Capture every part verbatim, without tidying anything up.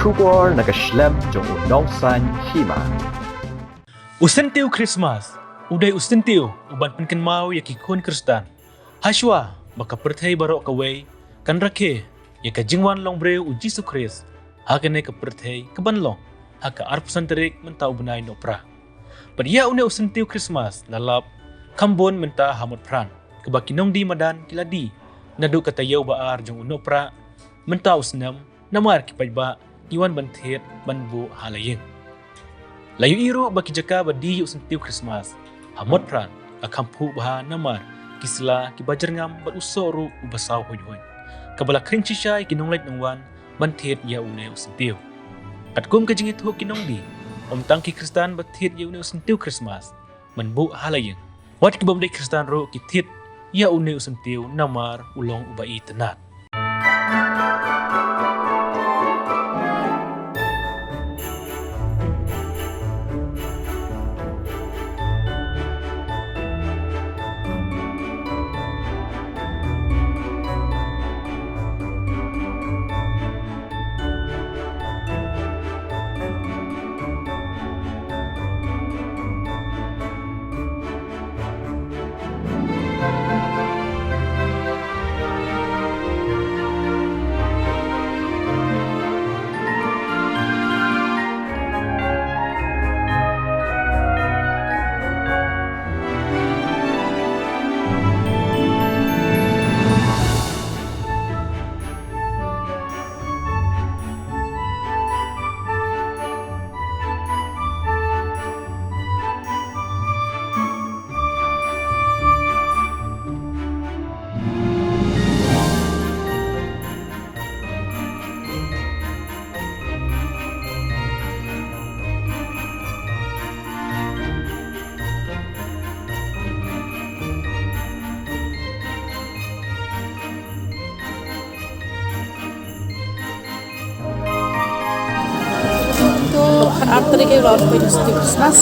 Khubor na ka shlem jong u Nongsaiñ Hima. U Syntiew Christmas u dei u syntiew u ban pynkynmaw ïa ki khun Khristan. Hashwa ba ka pyrthei baroh kawei kan rakhe ïa ka jingwan long briew u Jisu Khrist ha kane ka pyrthei ka ban long ha ka arphew san tarik mynta u bnai Nohprah. Bad ïa une u syntiew Christmas la lap kham bun mynta ha Motphran, kaba ki nongdie madan ki la die naduh ka taïew ba ar jong u Nohprah mynta u snem, namar ki paidbah ki wan ban thied ban buh ha la ïing. La ïohi ruh ba ki jaka ba die ïa u syntiew Christmas ha Motphran la kham phuh bha namar ki sla kiba jyrngam bad u soh ruh uba saw huiñ huiñ, kaba la khring shisha ïa ki nongleit nongwan ban thied ïa une u syntiew. Katkum ka jingïathuh ki nongdie, ym tang ki Khristan ba thied ïa une u syntiew Christmas ban buh ha la ïing, wat ki bym dei Khristan ruh ki thied ïa une u syntiew namar u long uba itynnad. To, ar tarik ïa u la ot poi u syntiew Christmas.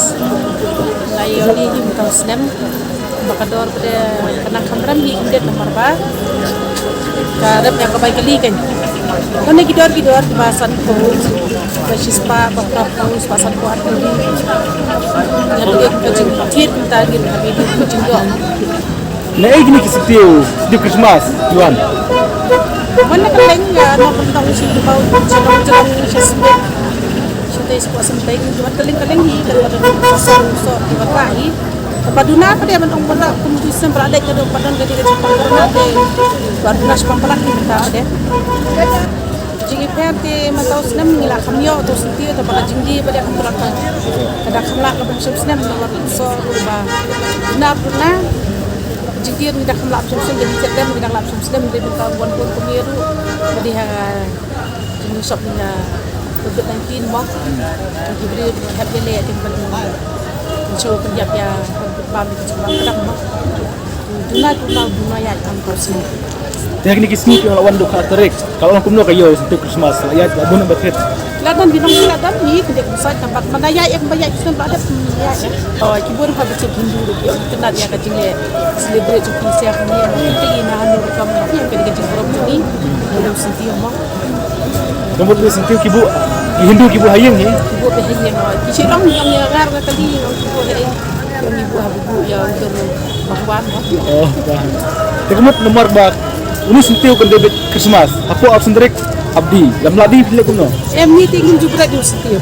Nga ïoh ïa hi mynta u snem. Ba ka dor pat de ka nang kham rem hi kumne namar ba ka rem ïa ka bai kali kan. Kane ki dor ki dor kiba sanphew, ba shispah, ba phraphew, ba sanphew arphew. Nga dei ka jingthied mynta ngin ka dei ka jingdor. Naei kine ki syntiew, syntiew Christmas, Johan? Wan na ka leng, ah, na ka leng shi bau, shi long jong, shi sbek. Shi tei sbek senteng, wan ka leng ka leng hi, ka leng ka leng ka song so, ki bata hi. Ka ba duna pat de ban ong bata, kum tu sem bra lek ka dong pat don ka jingïaid jingpang corona te. Ba duna shi pang pala ki bata de. Jingïapher te mynta u snem ngi la kham ïoh, to syntiew, to ba ka jingdie ba dei kham pura ka. Ka da kham lah ka ban shem snem, to ba so ba na pura. Jingdie ngi da kham lah shem snem, ka jingdie ngi da kham lah shem snem, dei mynta wan bun kumne ruh. Ba dei ha jingshop ngi ha covid nineteen mo. Ki briew hep ïaleh, ki ban show pynïap ïa, pynbam ïa ki jingbam ka dang mo. Duna, duna, duna ïaid kam ka sngi. Te kine ki sngi ki la wan duk ha tarik. Ka la wan kumno ka ïew syntiew Christmas, la ïaid, la bun ba thied. La don ki nong, la don ni, kine ki sait nampak mana ïaid, ïa ba ïaid Christmas ba dep ïaid. Oh, ki bun ha bitik Hindu ruh ki ïaid, kena ïa ka jingleh celebrate jong ki sia kane, ki na hanu ruh kam, ïa ka jingleh jong ki. Ïa syntiew mo. Ka mut syntiew ki buh, ki Hindu ki buh ha ïing hi. Ki buh ha ïing, oh. Ki shu long, long ïa gar ka kali, long ki buh ha ïing. Ïa ngi buh ha buh ïa u dur Bhagwan mo. Oh, faham. Te ka mut namar ba uni syntiew kan dei beit Christmas. Hapoh arphew san tarik hap die. Lam lah die phi leh kumno? Em, ngi te ngim ju bret ïa u syntiew.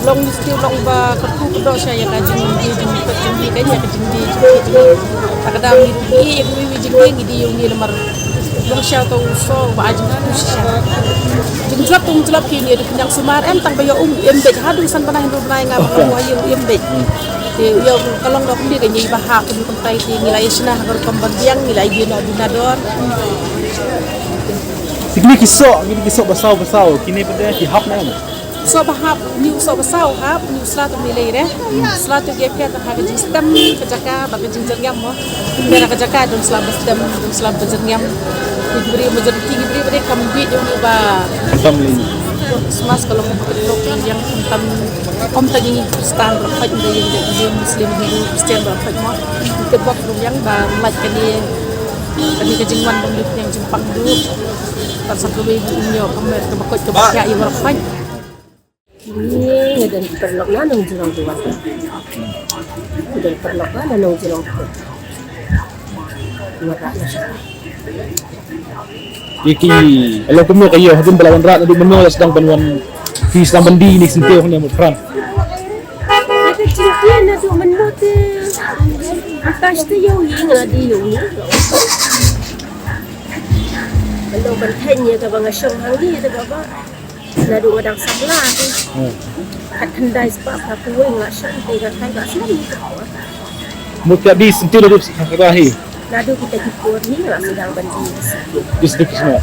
Long uni syntiew long ba kyrkhu kyrdoh sha ïa ka jingdie jingpet jingdie, ka ïa ka jingdie jingpet jingdie. Ta ka daw ngi die ïa ka jingdie jingpet jingdie namar long sha ka u soh ba ai jingkyrkhu shisha. Jingjlep tu jingjlep ki ngi dei pynïang sumar, em tang ba ïa um em beit haduh san bnai hynriew bnai nga ba long wa ïa um em beit. Te ïa ka long da kumne ka ngi ba hap kumne kumtai te ngi la ïa shna ha ka rukom ba biang, ngi la ïa noh duna dor. Te kine ki soh, kine ki soh ba saw ba saw, kine pat de ki hap ne em? Soh ba hap, une u soh ba saw hap, une u sla te une lei re. Sla te ki phet ha ka jingstem ka jaka bad ka jingjyrngam mo. Pynbna ka jaka don sla ba stem, don sla ba jyrngam. Ki briew, majority ki briew ba dei kam bit ïa une ba khamtam lei. Christmas ka long ka pynlong ïa khamtam. Ym tang ïa ngi Khristan baroh khoit, ym tang ïa ngi Muslim, Hindu, Khristian baroh khoit mo. Ngi tip bok ruh ïa ba lait kane, kane ka jingwan ba ngi pynïang jingpang duh. Tang sa kawei ba ym ïoh ka met kaba koit kaba khiah ïa baroh khoit. Ngi ngi don paralok na nongjrong tu. Ngi don paralok na nongjrong tu. Ngi rah na sha. Ïa ki, ïa long kumno ka ïoh, hadien ba la wanrah naduh mynno la sdang ban wan, phi sdang ban die ïa kane ka syntiew hangne ha Mawpran? Ïa ka syntiew naduh mynno te, mynta te ïa u ïing la die ïa u ïing. Mynno ban theiñ ïa kaba nga shong hangne te kaba. Naduh nga dang samla te. Hmm. Khatkhyndai spah phew wei nga shong te nga kai ba slem ni ka. Mut ka die syntiew naduh sa ka hi. Naduh kita ki por hi nga sdang ban die syntiew. Die syntiew Christmas.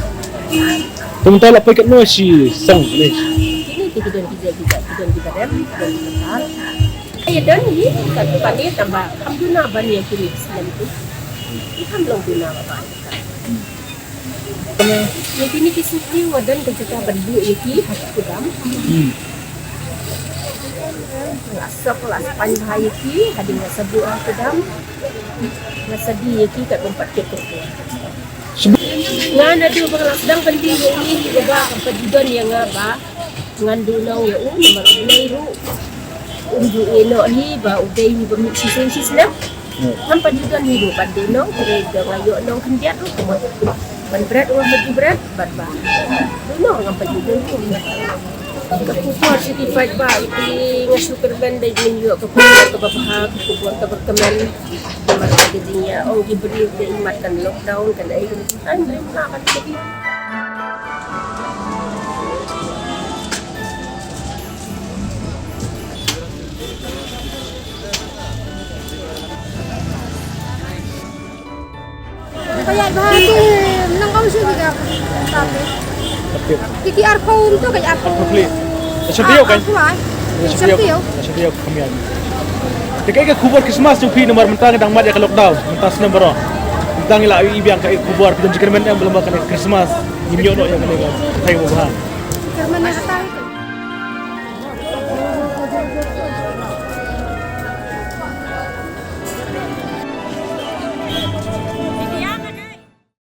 Te mynta la poi katno shi song ni? Kine te ki don ki jait ki jait, ki don ki barem, ki don ki kyrpang. Ïa don hi, kat kane tang ba kham duna ban ïa kine ki slem tu. Ki kham long duna ba ba. Ïa kine ki syntiew nga don ka jaka ban buh ïa ki ha ki kudam. Hmm. Nga sop, nga sa pan bha ïa ki, hadien nga sa buh ha kudam. Nga sa die ïa ki kat ban pat kit kyrpang. Nga naduh ba nga la sdang ban die ïa u, ïa u ba, kam pat ju don ïa nga ba ngan duh nong ïa u, namar U Blei ruh um ju ïeh noh hi ba u dei hi ba mih shisien shisnem. Hmm. Ngam pat ju don hi ruh ban die nong, hynrei da nga ïoh nong khyndiat ruh kumno. Ban bret ruh ngam pat ju bret, bad ba duh nong ngam pat ju don hi. Ka khubor sha ki paidbah, ïa ki, nga shu kyrmen ba ïa ngin ïoh ka khubor kaba bha, ka khubor kaba kmen. Namar ka jingïaid ong ki briew ba i mat kan lockdown, kan ai kan ai briew na kan. Ka ïaid bha te, nang ka u shu ki ka. Ki ki arphew to ka arphew. Ka shim taïew kan? Arphew ai. Ka shim taïew. Ka shim taïew kham ïaid. Te kaei ka khubor Christmas jong phi namar mynta ngi dang mad ïa ka lockdown, mynta snem baroh. Mynta ngi la ïohi biang kaei ka khubor, phi don jingkyrmen em lem bad kane ka Christmas, ngin ïoh noh ïa kane ka thaiñ ba bha. Kyrmen ïa kata.